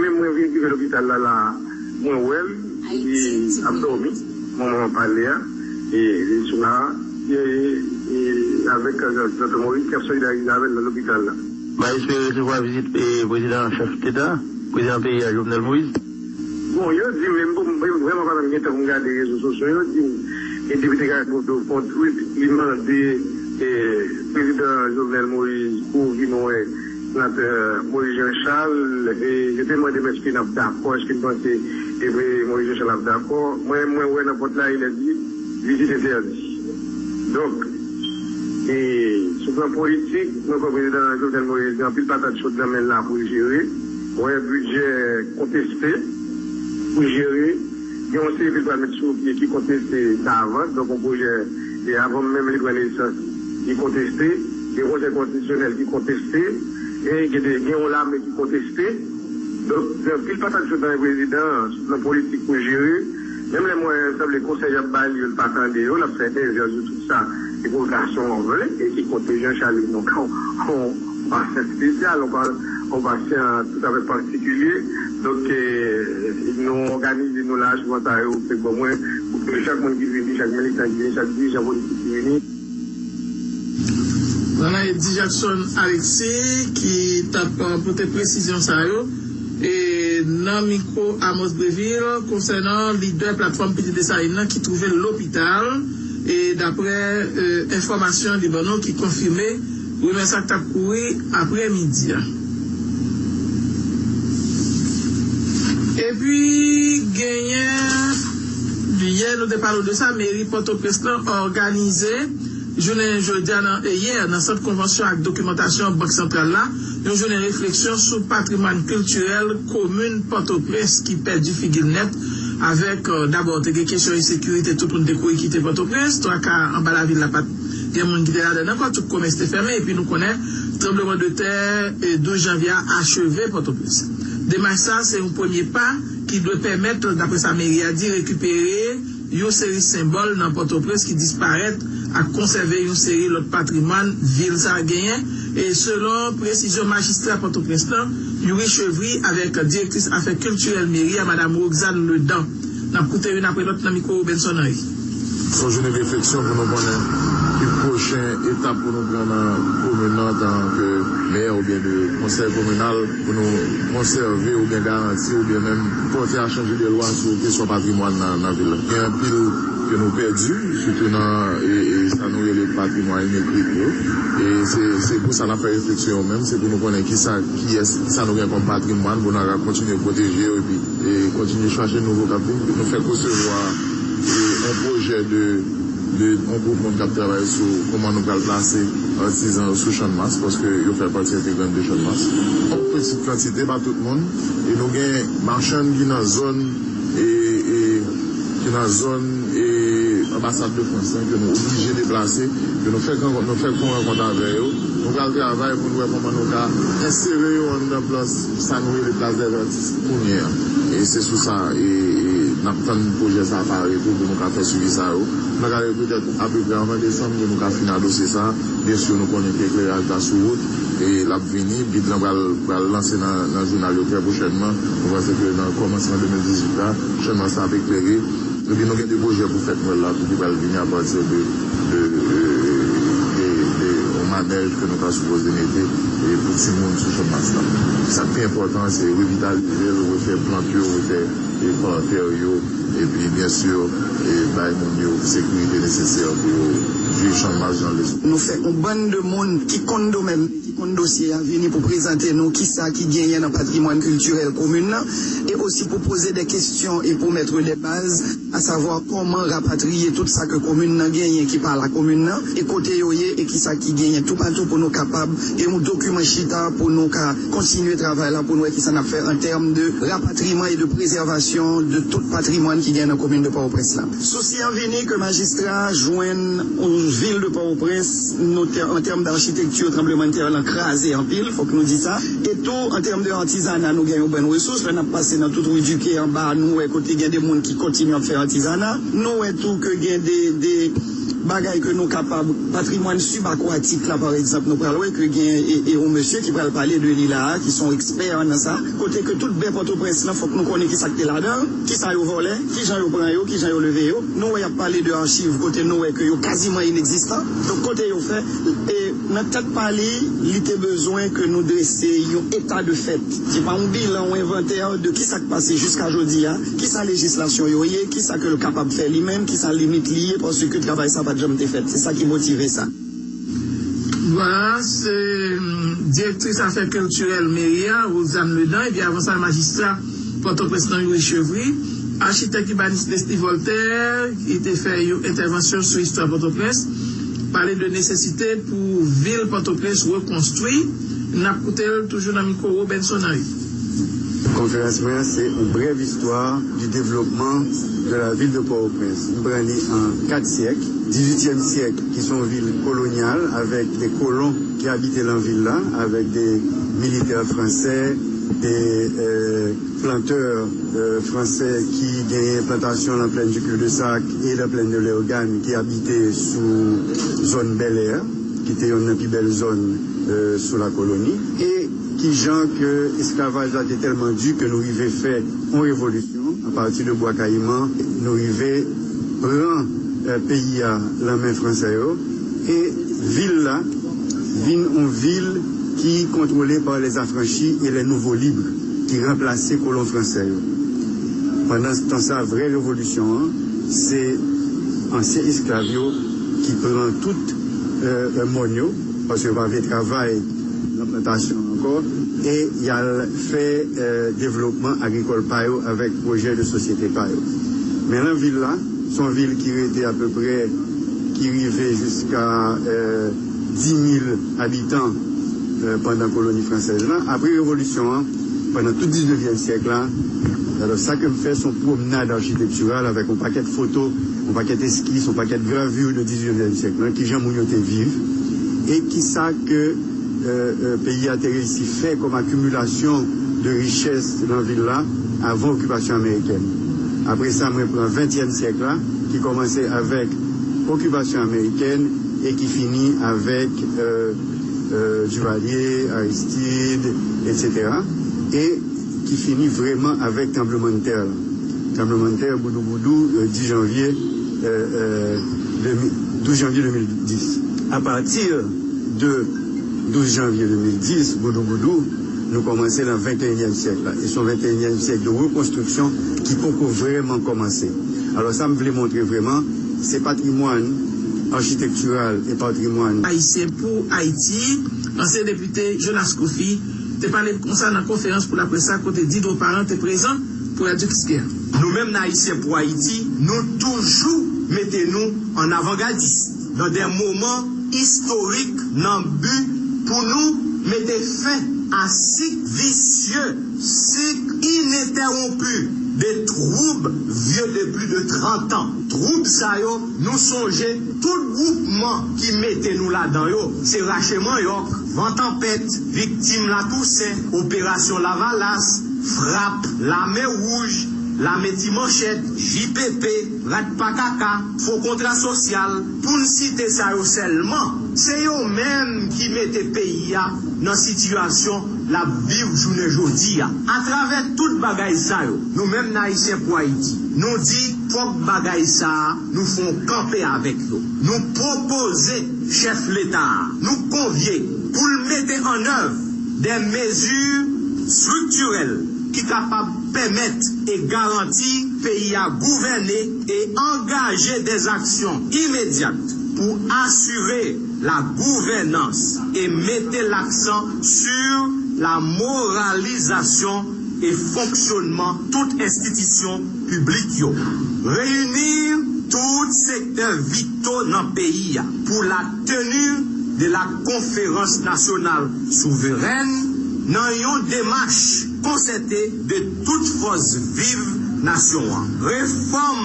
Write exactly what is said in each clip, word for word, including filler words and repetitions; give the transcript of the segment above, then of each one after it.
menm mwen vin rive lopital la, la, mwen wè l, li ap dòmi. Manman an pale a, e li sou la, e, e avèk, e, Doktè Moïse ki ap solidarize avè l nan lopital la. M a espere resevwa vizit, e, prezidan chèf deta, prezidan peyi a, Jovenel Moïse. Bon, yo di m, men m vrèman pa menm gen tan pou m gade rezo sosyo, yo di m, e depite Garry Bodeau fè yon tweet, li mande, e, prezidan Jovenel Moïse pou vin wè senatè Moïse Jean Charles, e yo te mande m èske n ap dakò, èske n panse, e, Moïse Jean Charles ap dakò. Mwen, mwen wè nan pòt la, e lè di, vizit entèdi. Donk, e, sou plan politik, mwen kwè prezidan Jovenel Moïse gen anpil patat chod nan men l la pou l jere. Wè bidjè konteste pou jere. Gen yon seri ke l pral met sou pye ki konteste davans. Donk, yon pwojè, e avan menm li pran nesans, li konteste. Gen konsèy konstitisyonèl ki konteste. E gen de, gen yon lame ki konteste. Donk, gen anpil patat chod nan men prezidan an, sou plan politik pou jere. Menm lè m wè sanble konsèy y ap ba li yo, l pa tande yo, l ap fè envès de tout sa. Se pou gason an vle, e ki kote Jean Charles, nou ka yon pasyan espesyal, yon pa- yon pasyan toutafè patikilye. Donk, e, nou òganize nou la, souvan sa yo, se bon mwen, pou ke chak moun ki vini, chak militan ki vini, chak dirijan politik ki vini. Voilà, e di Jackson Alexis ki t ap, e, pote presizyon sa yo, e, nan mikwo Amos Breville konsènan lidè platfòm Pitit Desalin nan ki twouve l lopital, e daprè, e, enfòmasyon li ban nou ki konfime, rimè sa k t ap kouri aprè midi a. Epi, genyen, yè nou te pale w de sa, meri Pòtoprens lan òganize jounen jodi a nan, e yè, nan sant konvansyon ak dokimantasyon Bank Santral la, yon jounen refleksyon sou patrimwàn kiltirèl komin Pòtoprens ki pèdi figi l nèt avèk, e, dabò, te gen kesyon ensekirite, tout moun te kouri kite Pòtoprens, twa ka anba lavil la pa t gen moun ki te ladan l ankò, tout komès te fèmen, epi nou konnen tranblemanntè, e, douz janvye a acheve Pòtoprens. Demach sa, se yon premye pa ki dwe pèmèt, daprè sa meri a di, rekipere yon seri senbòl nan Pòtoprens ki disparèt ak konsève yon seri lòt patrimwàn vil sa a genyen, e selon presizyon majistra Pòtoprens lan, Youri Chevry, avèk direktris afè kiltirèl meri a, madam Roxane Ledan. N ap koute youn apre lòt nan mikwo Benson Henry. Se yon jounen refleksyon pou nou konnen ki pwochen etap pou nou pran nan komin nan antanke mè oubyen de konsèy kominal, pou nou konsève oubyen garanti oubyen menm pòte a chanje de lwa sou kesyon patrimwàn nan, nan vil la. Gen anpil ke nou pèdi, sitou nan e, e, sa nou rele patrimwàn inekrit yo. E se, se pou sa n ap fè refleksyon yo menm, se pou nou konnen kisa, kiyès, kisa nou gen kòm patrimwàn, pou nou ka kontinye pwoteje yo, epi e kontinye chache nouvo k ap vin. Nou fèk resevwa e, yon pwojè de, de yon gwoup moun k ap travay sou kòman nou pral plase atizan yo sou Channmas, paske yo fè pati entegrant de Channmas. Yon pitit kantite, pa tout moun, e nou gen machann ki nan zòn e, e, ki nan zòn e, anbasad de Frans lan, ke nou oblije deplase, ke nou fèk rankont, nou fèk fè yon rankont avè yo. Nou pral travay pou nou wè kòman nou ka ensere yo anndan plas, sa nou rele plas dèzètis kounye a. E se sou sa e, e n ap tann pwojè sa a pare tou pou nou ka fè swivi sa yo. Nou ka rive petèt apeprè anvan desanm pou nou ka fin adosye sa. Byen si nou konnen ke ekleraj la sou wout e l ap vini. Gid lan pral, pral lanse nan, nan jounal yo trè pwochènman. Nou panse ke nan kòmansman de mil dizuit la, Channmas la ap eklere. Epi nou gen de pwojè pou fèt Nwèl la tou ki pral vini apati de, de, de, de yon manèj ke nou ta sipoze mete e pou timoun sou Channmas la. Sa k pi enpòtan, se revitalize l, refè plant yo, refè e patè yo, epi byen si e bay moun yo sekirite nesesè pou yo viv Channmas jan l dwe. Nou fè yon bann de moun ki konn domèn, ki konn dosye a vini pou prezante nou kisa ki genyen nan patrimwàn kiltirèl komin nan, e osi pou poze de kesyon e pou mèt de baz, asavwa kòman rapatriye tout sa ke komin nan genyen ki pa lakomin nan, e kote yo ye, e kisa ki genyen toupatou pou nou kapab gen yon dokiman chita pou nou ka kontinye travay la, pou nou wè kisa n ap fè an tèm de rapatriman e de prezèvasyon de tout patrimwàn ki gen nan komin de Pòtoprens la. Sousi an vini ke majistra jwenn yon vil de Pòtoprens, nou te, an tèm dachitekti, tranblemanntè lan kraze anpil, fòk nou di sa. E tou, an tèm de atizana, nou gen yon bann resous. Lè n ap pase nan tout ri Dike anba, nou wè kote gen de moun ki kontinye ap fè atizana. Nou wè tou ke gen de, de bagay ke nou kapab, patrimwàn sibakwatik la, pa egzanp, nou pral wè ke gen e, e yon mesye ki pral pale de li la a, ki se yon ekspè nan sa. Kote ke tout bè Pòtoprens lan, fòk nou konnen kisa k te ladan, kisa yo vòlè, kijan yo pran yo, kijan yo leve yo. Nou wè y ap pale de achiv kote nou wè ke yo kaziman inegzistan. Donk, kote yo fè, e nan tèt pa li, li te bezwen ke nou drese yon eta de fèt. Se pa yon bilan, yon envantè de kisa k pase jiska jodi a, kisa lejislasyon yo ye, kisa ke l kapab fè li menm, kisa limit li ye, paske travay sa pa t janm te fèt. Se sa ki motive sa. Vwala, se, mm, direktris afè kiltirèl meri a, Rosanne Ledan, epi avan sa, majistra Pòtoprens lan, Youri Chevry, achitèk ibanis Leslie Voltaire, ki te fè yon entèvansyon sou istwa Pòtoprens, pale de nesesite pou vil Pòtoprens rekonstwi. N ap koute l toujou nan mikwo Robenson Henry. Konferans mwen an se yon brèv istwa du développement de la ville de Port-au-Prince. M pran li an kat syèk. Dizuityèm syèk, ki se yon vil kolonyal, avèk de kolon ki abite lan vil la, avèk de militè fransè, de, euh, plantè, euh, fransè ki genyen plantasyon lan plèn du Cul-de-Sac e lan plèn de Lèogàn ki abite sou zòn Bèlè a, ki te yonn nan pi bèl zòn, euh, sou lakoloni. E kijan ke esklavaj la te tèlman di ke nou rive fè yon revolisyon, apati de Bwa Kayiman, nou rive pran, euh, peyi a lan men fransè yo, e vil la vin yon vil ki kontwole pa les affranchis et les nouveaux libres, ki ranplase kolon fransè yo. Pandan tan sa, vrè revolisyon an, se ansyen esklav yo ki pran tout, euh, mòn yo, paske yo pa vle travay nan plantasyon ankò, e y al fè, euh, devlopman agrikòl pa yo avèk pwojè de sosyete pa yo. Men lan vil la, se yon vil ki rete apeprè, ki rive jiska, euh, dis mil abitan, euh, pandan koloni fransèz lan. Apre revolisyon an, pandan tout diznevyèm syèk la, alò, sa ke m fè, se yon pwomnad achitektiral avèk yon pakèt foto, yon pakèt eskis, yon pakèt gravi de diznevyèm syèk lan, kijan moun yo te viv, e kisa ke, euh, euh, peyi a te reyisi fè kòm akimilasyon de richès lan vil la avan okipasyon amerikèn. Apre sa, mwen pran ventyèm syèk la, ki kòmanse avèk okipasyon amerikèn e ki fini avèk, euh, euh, Duvalier, Aristide, etsetera. E ki fini vrèman avèk tranblemanntè la. Tranblemanntè boudouboudou, euh, dis janvye euh, euh, de mi- douz janvye de mil dis. Apati de douz janvye de mil dis, goudougoudou, nou kòmanse nan venteyinyèm syèk la. E se yon venteyinyèm syèk de rekonstriksyon ki poko vrèman kòmanse. Alò, sa m vle montre vrèman, se patrimwàn achitektiral e patrimwàn. Ayisyen pou Ayiti, ansyen depite Jonas Coffy, te pale konsa nan konferans pou laprès la kote Didro Parent te prezan pou Radyo Kiskeya. Nou menm nan Ayisyen pou Ayiti, nou toujou mete nou an avangadis nan de moman istorik nan bi pou nou mete fen a sik visye, sik inentèwonpi de twoub vye de plis de trant an. Twoub sa yo, nou sonje tout gwoupman ki mete nou ladan yo, se rache manyòk, van tanpèt, viktim Latousen, operasyon Lavalas, frap, lame wouj, lame ti manchèt, J P P, rat pa kaka, fo kontra sosyal, pou n site sa yo sèlman. Se yo menm ki mete peyi a nan sitiyasyon l ap viv jounen jodi a. Atravè tout bagay sa yo, nou menm nan Ayisyen pou Ayiti, nou di fòk bagay sa a, nou fè yon kanpe avèk yo. Nou pwopoze chèf Leta a, nou konvye pou l mete an èv de mezi estriktirèl ki kapab pèmèt e garanti peyi a gouvène e angaje de aksyon imedyat pou asire la gouvènans e mete laksan sur la moralizasyon e fonksyonman tout enstitisyon piblik yo. Reyini tout sektè vito nan peyi a pou la teni de la konferans nasyonal souverèn nan yon demach konsète de tout fòs viv nasyon an. Refòm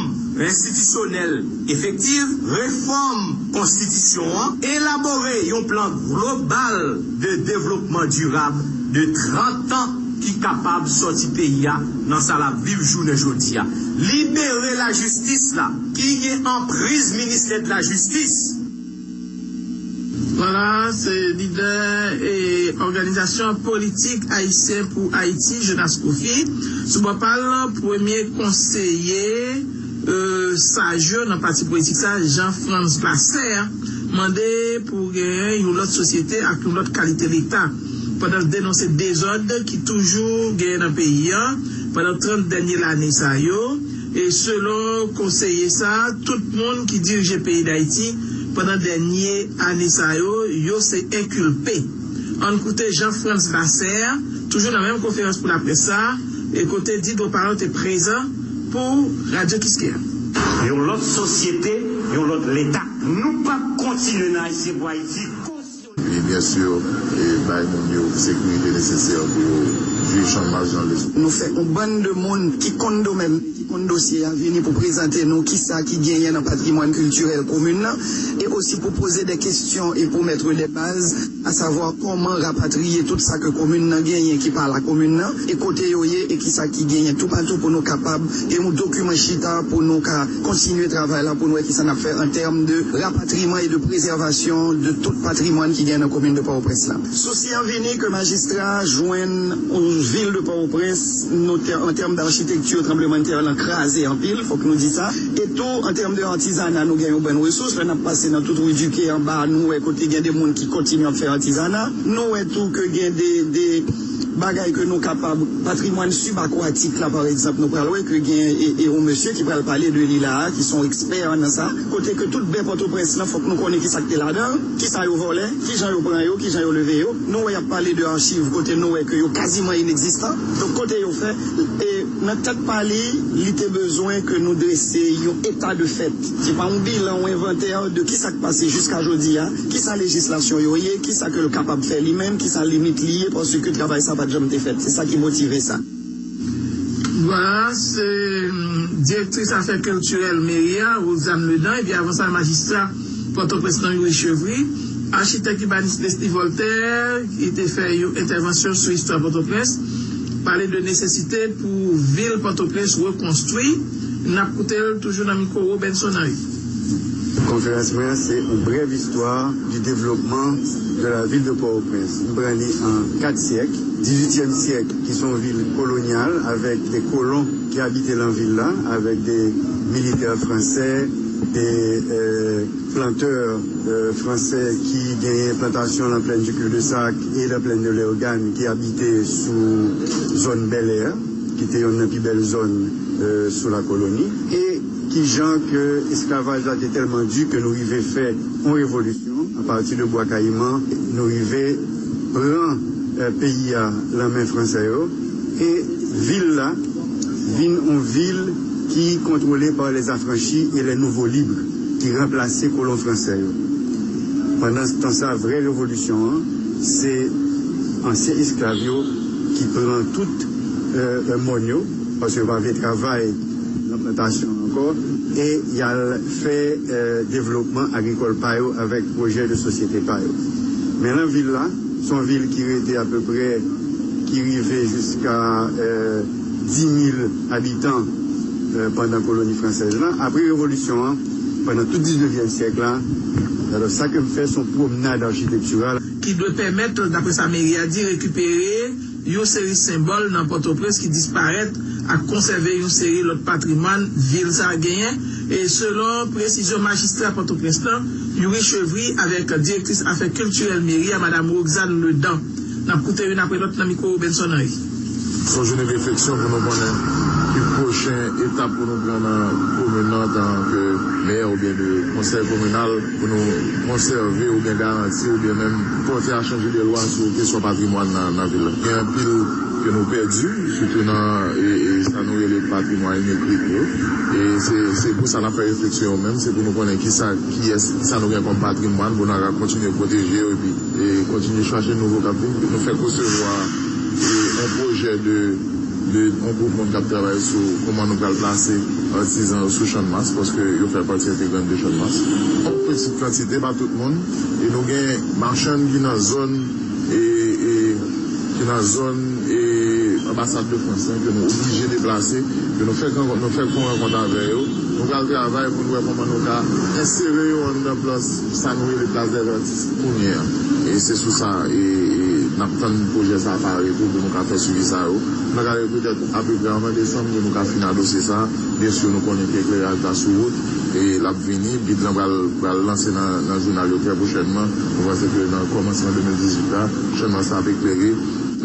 enstitisyonèl efektiv, refòm konstitisyon an, elabore yon plan global de devlopman dirab de trant an ki kapab sòti peyi a nan sa l ap viv jounen jodi a. Libere lajistis la ki gen anpriz ministè de lajistis. Vwala, se lidè e òganizasyon politik ayisyen pou Ayiti, Jonas Coffy. Sou bò pa l, premye konseye e, saj yo nan pati politik sa, Jean Frantz Lasserre, mande pou genyen yon lòt sosyete ak yon lòt kalite Leta, pandan l denonse dezòd ki toujou genyen nan peyi a pandan trant dènye lane sa yo. E selon konseye sa, tout moun ki dirije peyi Dayiti pandan dènye ane sa yo, yo se enkilpe. Ann koute Jean Frantz Lasserre, toujou nan menm konferans pou laprès sa, e kote Didro Parent te prezan pou Radyo Kiskeya. Yon lòt sosyete, yon lòt Leta. Nou p ap kontinye nan Ayisyen pou Ayiti. E byen si, e bay moun yo sekirite nesesè pou yo viv jan mal jan le sou. Nou fè yon bann de moun ki konn domèn, ki konn dosye a vini pou prezante nou kisa ki genyen nan patrimwàn kiltirèl komin nan, e osi pou poze de kesyon e pou mèt de baz, asavwa kòman rapatriye tout sa ke komin nan genyen ki pa lakomin nan, e kote yo ye, e kisa ki genyen toupatou pou nou kapab gen yon dokiman chita pou nou ka kontinye travay la, pou nou wè kisa n ap fè an tèm de rapatriman e de prezèvasyon de tout patrimwàn ki gen nan komin de Pòtoprens la. Sousi an vini ke majistra jwenn yon vil de Pòtoprens, nou te, an tèm d'achitekti, tranblemanntè lan kraze anpil, fòk nou di sa. E tou, an tèm de atizana, nou gen yon bann resous. Lè n ap pase nan tout Rue Duquet anba, nou wè kote gen de moun ki kontinye ap fè atizana. Nou wè tou ke gen de, de bagay ke nou kapab, patrimwàn sibakwatik la, pa egzanp, nou pral wè ke gen e, e yon mesye ki pral pale de li la a, ki se yon ekspè nan sa, kote ke tout bè Pòtoprens lan, fòk nou konnen kisa k te ladan l, kisa yo vòlè, kijan yo pran yo, kijan yo leve yo. Nou wè y ap pale de achiv, kote nou wè ke yo kaziman inegzistan. Donk, kote yo fè, e nan tèt pa li, li te bezwen ke nou drese yon eta de fèt. Se pa yon bilan, yon envantè de kisa k pase jiska jodi a, kisa lejislasyon yo ye, kisa ke l kapab fè li menm, kisa limit li ye, paske travay sa pa t janm te fèt. Se sa ki motive sa. Vwala, se, mm, direktris afè kiltirèl meri a, Rosanne Ledan, epi avan sa, majistra Pòtoprens lan, Youri Chevry, achitèk ibanis Leslie Voltaire, ki te fè yon entèvansyon sou istwa Pòtoprens, pale de nesesite pou vil Pòtoprens rekonstwi. N ap koute l toujou nan mikwo Robenson Henry. Konferans mwen an se yon brèv istwa du développement de la ville de Port-au-Prince. M pran li an kat syèk. Dizuityèm syèk, ki se yon vil kolonyal, avèk de kolon ki abite nan vil la, avèk de militè fransè, E, e, plantè, e, fransè ki genyen plantasyon nan plèn di Cul-de-Sac e nan plèn de Leyogàn ki abite sou zòn Bèlè a, ki te yonn nan pi bèl zòn, e, sou lakoloni. E kijan ke esklavaj la te tèlman di ke nou rive fè yon revolisyon, apati de Bwa Kayiman, nou rive pran, e, peyi a nan men fransè yo, e vil la vin yon vil ki kontwole pa les affranchis et les nouveaux libres, ki ranplase kolon fransè yo. Pandan tan sa, vrè revolisyon an, se ansyen esklav yo ki pran tout, e, e, mòn yo, paske yo pa vle travay nan plantasyon ankò, e y al fè, e, devlopman agrikòl pa yo avèk pwojè de sosyete pa yo. Men nan vil la, se yon vil ki rete apeprè, ki rive jiska, e, dis mil abitan, e, pandan koloni fransèz lan. Apre revolisyon an, pandan tout diznevyèm syèk la, alò, sa ke m fè, se yon pwomnad achitektiral. Ki dwe pèmèt, dapre sa meri a di, rekipere yon seri senbòl nan Pòtoprens ki disparèt ak konsève yon seri lòt patrimwàn vil sa a genyen, e selon presizyon majistra Pòtoprens lan, Youri Chevry, avèk direktris afè kiltirèl meri a, madam Roxane Ledan. N ap koute youn apre lòt nan mikwo Benson Henry. Se yon jounen refleksyon pou nou konnen ki pwochen etap pou nou pran nan komin nan antanke mè oubyen de konsèy kominal, pou nou konsève oubyen garanti oubyen menm pòte a chanje de lwa sou kesyon patrimwàn nan, nan vil la. Gen anpil ke nou pèdi, sitou nan, e, e, sa nou rele patrimwàn enekrit yo. E se, se pou sa n ap fè refleksyon yo menm, se pou nou konnen kisa, kiyès, kisa nou gen kòm patrimwàn, pou nou ka kontinye pwoteje yo, epi, e, kontinye chache nouvo k ap vin. Nou fèk resevwa, e, yon pwojè de, de yon gwoup moun k ap travay sou kòman nou pral plase atizan yo sou Channmas, paske yo fè pati entegrant de Channmas. Yon pitit kantite, pa tout moun, e nou gen machann ki nan zòn, e, e, ki nan zòn, e, anbasad de Frans lan, ke nou oblije deplase, ke nou fèk rankont, nou fèk fè yon rankont avè yo. Nou pral travay pou nou wè kòman nou ka ensere yo anndan plas, sa nou rele plas dèzètis kounye a. E se sou sa, e, e, n ap tann pwojè sa a pare tou pou nou ka fè swivi sa yo. Nou ka rekrite apeprè anvan desanm pou nou ka fin a dosye sa a. Byen si nou konnen ke ekleraj la sou wout, e l ap vini, gid lan pral, pral lanse nan, nan jounal yo trè pwochènman. Nou panse ke nan kòmansman de mil dizuit la, Channmas la ap eklere.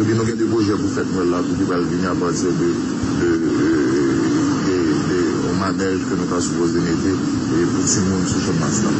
Epi nou gen de pwojè pou fèt Nwèl la tou ki pral vini apati de, de, de, de yon manèj ke nou ta sipoze mete, e, pou timoun sou Channmas la.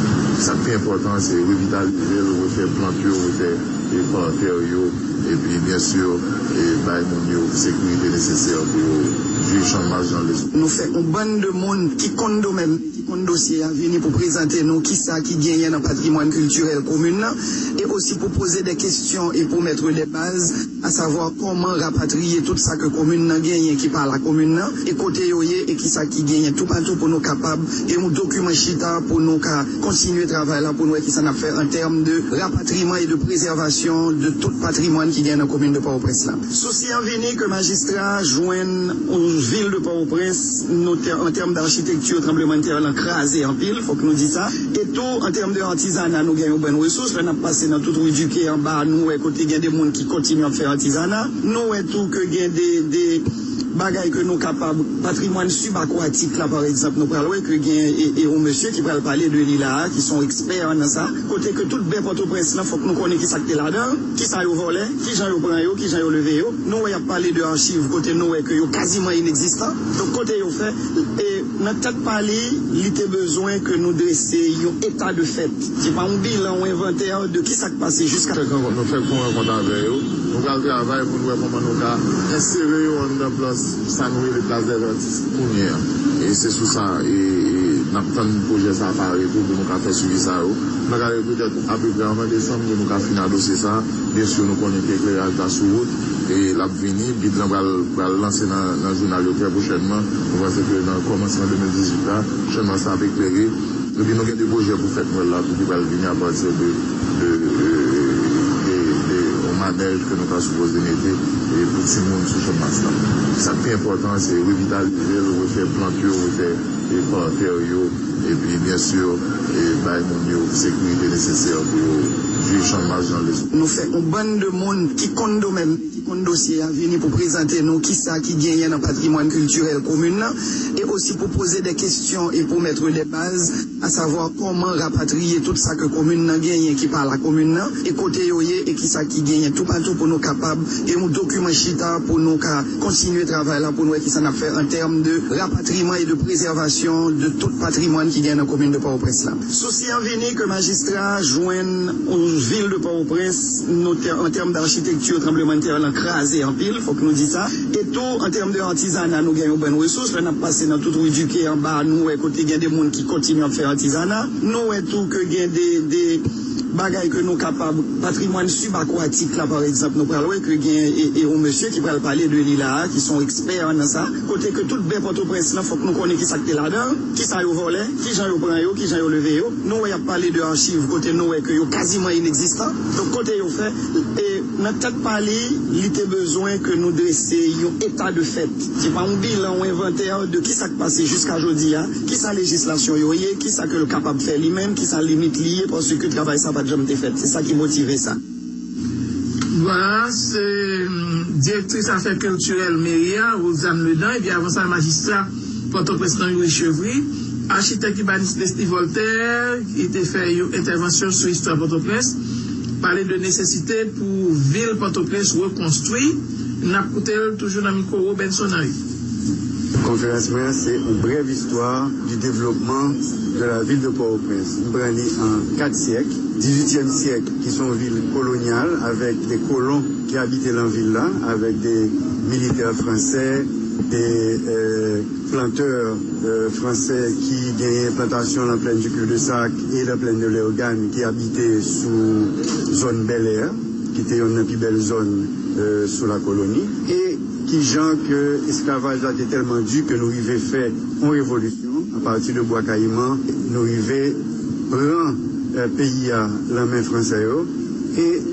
Sa k pi enpòtan, se revitalize l, refè plant yo, refè, e, patè yo, epi byen si, e, bay moun yo sekirite nesesè pou yo viv Channmas jan l dwe. Nou fè yon bann de moun ki konn domèn, ki konn dosye a vini pou prezante nou kisa ki genyen nan patrimwàn kiltirèl komin nan, e osi pou poze de kesyon e pou mèt de baz, asavwa kòman rapatriye tout sa ke komin nan genyen ki pa lakomin nan, e kote yo ye, e kisa ki genyen toupatou pou nou kapab gen yon dokiman chita pou nou ka kontinye travay la, pou nou wè kisa n ap fè an tèm de rapatriman e de prezèvasyon de tout patrimwàn ki gen nan komin de Pòtoprens la. Sousi an vini ke majistra jwenn yon vil de Pòtoprens, nou te, an tèm d'achitekti, tranblemanntè lan kraze anpil, fòk nou di sa. E tou, an tèm de atizana, nou gen yon bòn resous. Lè n ap pase nan tout Rue Duquet anba, nou wè kote gen de moun ki kontinye ap fè atizana. Nou wè tou ke gen de, de bagay ke nou kapab, patrimwàn sibakwatik la, pa egzanp, nou pral wè ke gen e, e yon mesye ki pral pale de li la a, ki se yon ekspè nan sa. Kote ke tout bè Pòtoprens lan, fòk nou konnen kisa k te ladan, kisa yo vòlè, kijan yo pran yo, kijan yo leve yo. Nou wè y ap pale de achiv, kote nou wè ke yo kaziman inegzistan. Donk, kote yo fè, e nan tèt pa li, li te bezwen ke nou drese yon eta de fèt, ki pa yon bilan, yon envantè de kisa k pase jiska. Fèk rankont, nou fèk fè yon rankont avè yo. Nou pral travay pou nou wè kòman nou ka ensere yo anndan plas, sa nou rele plas dèzètis kounye a. E se sou sa, e, e, n ap tann pwojè sa a pare tou pou nou ka fè swivi sa yo. Nou ka rekrite apeprè anvan desanm pou nou ka fin a dosye sa a. Byen si nou konnen ke ekleraj la sou wout, e l ap vini, gid lan pral, pral lanse nan, nan jounal yo trè pwochènman. Nou panse ke nan kòmansman de mil dizuit la, Channmas la ap eklere. Epi nou gen de pwojè pou fèt Nwèl la tou ki pral vini apati de, de, de, de yon manèj ke nou ta sipoze mete, e, pou timoun sou Channmas la. Sa k pi enpòtan, se revitalize l, refè plant yo, refè, e, patè yo, epi byen si, e, bay moun yo sekirite nesesè pou yo viv Channmas jan l dwe. Nou fè yon bann de moun ki konn domèn Konn dosye a vini pou prezante nou kisa ki genyen nan patrimwàn kiltirèl komin nan, e osi pou poze de kesyon e pou mètre de baz, asavwa kòman rapatriye tout sa ke komin nan genyen ki pa lakomin nan, e kote yo ye, e kisa ki genyen toupatou pou nou kapab gen yon dokiman chita pou nou ka kontinye travay la, pou nou wè kisa n ap fè an tèm de rapatriman e de prezèvasyon de tout patrimwàn ki gen nan komin de Pòtoprens la. Sousi an vini ke majistra jwenn yon vil de Pòtoprens, nou te, an tèm dachitekti, tranblemanntè lan kraze anpil, fòk nou di sa. E tou, an tèm de atizana, nou gen yon bòn resous. Lè n ap pase nan tout Rue Duquet anba, nou wè kote gen de moun ki kontinye ap fè atizana. Nou wè tou ke gen de, de bagay ke nou kapab, patrimwàn sibakwatik la, pa egzanp, nou pral wè ke gen e, e yon mesye ki pral pale de li la a, ki se yon ekspè nan sa, kote ke tout bè Pòtoprens lan, fòk nou konnen kisa k te ladan l, kisa yo vòlè, kijan yo pran yo, kijan yo leve yo. Nou wè y ap pale de achiv kote nou wè ke yo kaziman inegzistan. Donk, kote yo fè, e nan tèt pa li, li te bezwen ke nou drese yon eta de fèt. Se pa yon bilan, yon envantè de kisa k pase jiska jodi a, kisa lejislasyon yo ye, kisa ke l kapab fè li menm, kisa limit li ye, paske travay sa pa t janm te fèt. Se sa ki motive sa. Vwala, se mm, direktris afè kiltirèl meri a, Rosanne Ledan, epi avan sa, majistra Pòtoprens nan Youri Chevry, achitèk ibanis Leslie Voltaire, ki te fè yon entèvansyon sou istwa Pòtoprens, pale de nesesite pou vil Pòtoprens rekonstwi. N ap koute l toujou nan mikwo Robenson Henry. Konferans mwen an se yon brèv istwa du développement de la ville de Port-au-Prince. M pran li an kat syèk. Dizuityèm syèk, ki se yon vil kolonyal, avèk de kolon ki abite lan vil la, avèk de militè fransè, de euh, plantè euh, fransè ki genyen plantasyon lan plèn du cul-de-sac e lan plèn de Lèogàn ki abite sou zòn Bèlè, ki te yonn nan pi bèl zòn euh, sou lakoloni. E kijan ke esklavaj la te tèlman di ke nou rive fè yon revolisyon apati de Bwa Kayiman, nou rive pran euh, peyi a lan men fransè yo. E